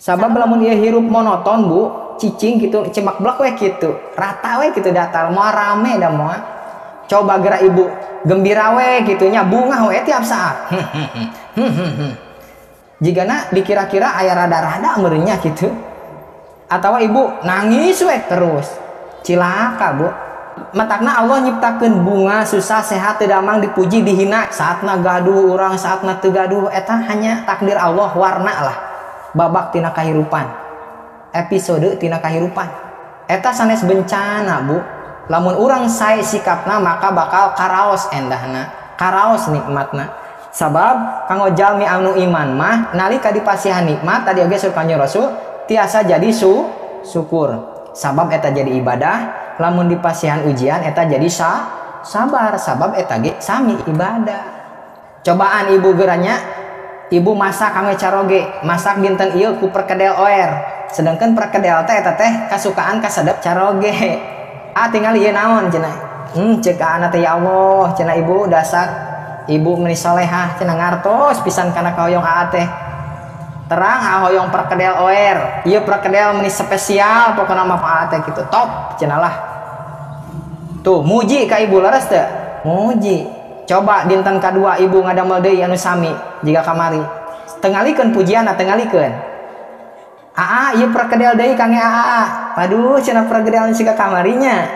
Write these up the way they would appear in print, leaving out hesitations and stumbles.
Sabab lamun ieu hirup monoton bu, cicing gitu, cemak blek we kitu, rata we kitu datar, moal rame da moal. Coba gerak ibu gembira we kitu nya, bungah we tiap saat. Jigana dikira-kira aya rada-rada meureunnya kitu. Atawa ibu nangis we terus. Cilaka bu. Matakna Allah nyiptakeun bunga susah sehat teu damang dipuji dihina, saatna gaduh urang saatna teu gaduh, eta hanya takdir Allah, warna lah babak tina kahirupan, episode tina kahirupan. Eta sanes bencana bu. Lamun urang sae sikapna maka bakal karaos endahna, karaos nikmatna. Sabab kanggo jalmi anu iman mah nalika dipasihan nikmat tadi oge saur Kanjeng Rasul tiasa jadi syukur. Sabab eta jadi ibadah. Lamun dipasihan ujian eta jadi sabar, sabab eta ge sami ibadah. Cobaan ibu geranya, ibu masak kanggo caroge, masak dinten ieu ku perkedel oer. Sedangkan perkedel teh eta teh kasukaan kasedep caroge. Ah tinggal ieu naon cenah. Ceuk anak teh ya Allah, cenah ibu dasar ibu meuni solehah cenah ngartos pisan kana kahoyong aa teh. Terang ahoyong perkedel oer, ieu perkedel meuni spesial pokona mah aa teh kitu top cenah lah. Tuh muji ka ibu leres teu? Muji. Coba dinten kadua ibu ngadamel deui anu sami jiga kamari. Tengalikeun pujianna, tengalikeun. Aa ieu perkedel deui kangge aa. Waduh cenah perkedel siga kamarinya.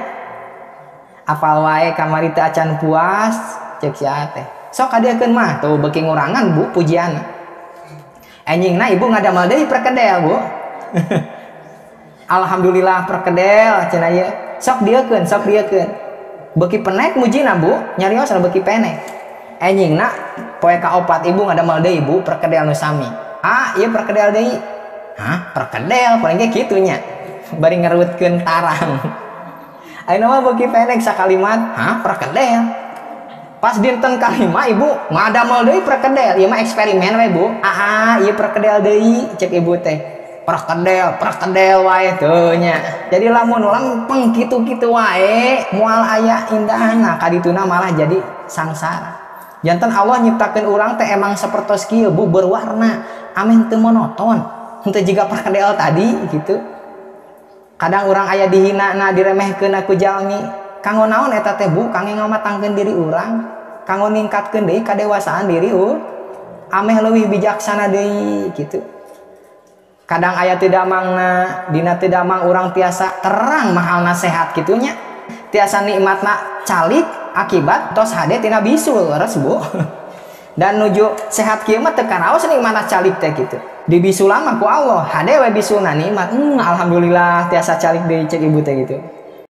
Apal wae kamari teu acan puas ceuk si aa teh. Sok kadieukeun mah tuh beuki ngurangan bu pujianna. Enjingna ibu ngadamel deui perkedel bu. Alhamdulillah perkedel cenah ieu. Sok dieukeun, sok dieukeun. Beuki penek mujina bu, nyarios beuki penek. Enjingna poe kaopat ibu ngadamel deui bu perkedel nu sami. Ah ieu perkedel deui. Hah, perkedel paling ge kitu nya. Bari ngerutkeun tarang. Ayeuna mah beuki penek sakalimat, hah perkedel. Pas dinten kalima ibu ngadamel deui perkedel. Ieu mah eksperimen we bu. Ah ieu perkedel deui cek ibu teh. Perkedel, perkedel wae teu nya. Jadi lamun lempeng kitu-kitu wae moal aya indahna, kadituna malah jadi sangsara. Janten Allah nyiptakeun urang teh emang sapertos kieu bu, berwarna, ameh teu monoton. Henteu jiga perkedel tadi gitu. Kadang urang aya dihina na diremehkeun ku jalmi. Kanggo naon eta teh bu? Kangge ngamatangkeun diri urang, kanggo ningkatkeun deui kadewasaan diri ameh leuwih bijaksana deui gitu. Kadang aya teu damangna, dina teu damang urang tiasa terang mahal nasehat kitunya. Tiasa nikmatna calik akibat tos hade tina bisul leres bu. Dan nuju sehat kieu mah teu karaos nikmatna calik teh gitu. Dibisulan mah ku Allah, hade we bisulna nikmat. Alhamdulillah tiasa calik deui cek ibu teh gitu.